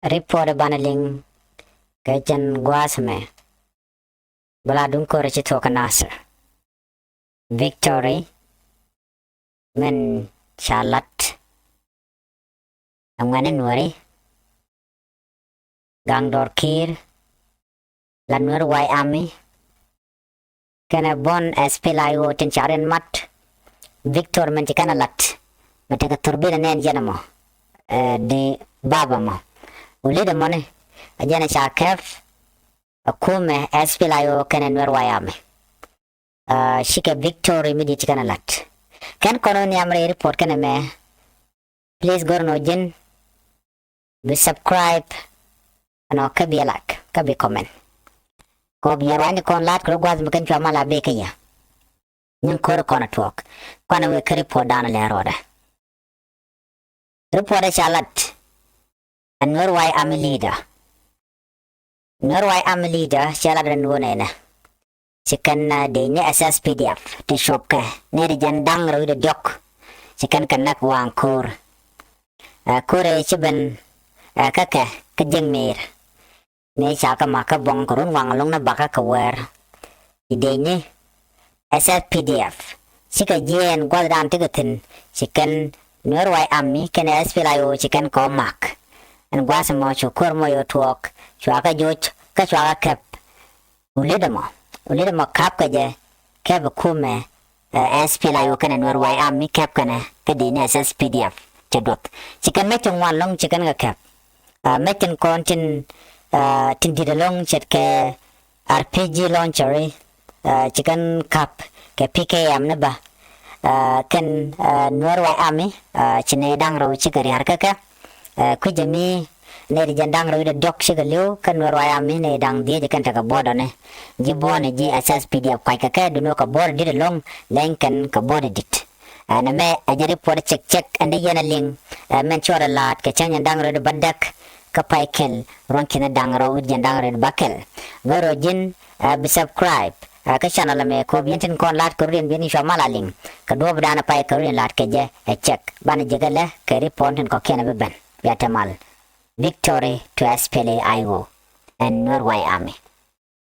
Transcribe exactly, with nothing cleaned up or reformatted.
Report banɛ liŋ kɛ jɛn gua̱a̱th mɛ. Bɛ la duŋ kɔrɛ ci thuɔ̱k kä Nasir. Victory min ca lat. Ɛŋuɛni Nuɛri. Gaŋ Dɔr Kiir. La Nuer White Army kɛnɛ bɔn SPLA-IO tin ca riɛn mat. Victory min ci kɛn a lat. Mɛ tekɛ thurbil nɛn jɛn mɔ. Ɛ, di baba mɔ. Wä leader mɔni. A jɛn ca kɛp. A kumɛ SPLA-IO kɛnɛ Nuer White Army. Ɛ, cikɛ Victory mi di ci kɛn a lat. Kɛn kɔn wä nhiam rɛy report kɛnɛ mɛ. Please gör nɔ ji̱n bi subscribe. Ɛnɔ kä bi like kä bi comment. Kɔ bi ruany kɔn lat kɛ gua̱th mi kɛn cua mal a bek kä yɛ. Nyin kɔr kɔn a tuɔk. Kuan a wek kä report dan a lɛ rɔɔdɛ. Report a ca lat. A Nuer White Army leader. Nuer White Army leader ca lat rɛn wä nɛnɛ. Ci kɛn, ah, dec ni SSPDF ti cuɔpkɛ ni di jɛn da̱ŋ rɛw wi̱cdɛ diɔ̱k. Ci kɛn kɛ näk waŋ ko̱r. Ah, ko̱r ɛ ci ben, ah, kä kɛ kä jiäk mëër. Ni ca kä mak kä buɔ̱ŋ kɛ run waŋ lo̱ŋ ni bakä kɛ wɛɛr. Ci dec ni SSPDF cikɛ jiɛɛn gua̱thdan ti kɛ thi̱n. Ci kɛn Nuer White Army kɛnɛ SPLA-IO ci kɛn kɛ mak. Ɛn gua̱th mɔ cu ko̱r mɔ yo̱ tuɔɔk cua kɛ joc kä cua kɛ kɛp. Wä leader mɔ, wä leader mɔ kap kɛ jɛ kɛp kumɛ, eh, SPLA-IO kɛnɛ Nuer White Army kɛp kɛnɛ kä dec ni SSPDF cɛ duɔth. Ci kɛn mɛ ci ŋuan lo̱ŋ ci kɛn kɛ kɛp. Ah, mɛ tin kɔn tin, ah, tin di̱t lo̱ŋ ce̱tkɛ RPG launcher, ah, ci kɛn kap kɛ PKM ni ba. Ah, kɛn, ah, Nuer White Army, ah, ci nɛ da̱ŋ rɛw cikɛ riar kä kɛ. Ah, kui̱c jɛ mi nɛ di jɛn da̱ŋ rɛw wi̱cdɛ diɔ̱k cikɛ li̱w kä Nuer White Army nɛ da̱ŋ dhieec kɛn tekɛ border ni. Ji̱ border ni ji̱ SSPDF kuac kɛ kɛ duni kɛ border dit lo̱ŋ lɛny kɛn kɛ border dit. Ah, nɛ mɛ a jɛ report cɛk cɛk ɛn di yɛn a liŋ. Ah, mɛn cuɔrɛ laat kɛ cäŋ jɛn da̱ŋ rɛw wi̱cdɛ bädäk kä pay kɛl ruɔ̱n ki̱n da̱ŋ rɛw wi̱cdɛ jɛn da̱ŋ rɛw wi̱cdɛ bäkɛl. Gör ɔ ji̱n, ah, bi subscribe, ah, kä channel mɛ kop yɛn tin kɔn laat kɛ rut yɛn bi ni cua mal a liŋ. Kɛ duɔ̱ɔ̱p dan a pay kɛ rut yɛn laat kɛ jɛ ɛ cɛk banɛ jɛ kɛ lɛ kɛ report tin kɔ̱kiɛn a bi ben. Bia te mal. Victory to SPLA-IO and Nuer White Army.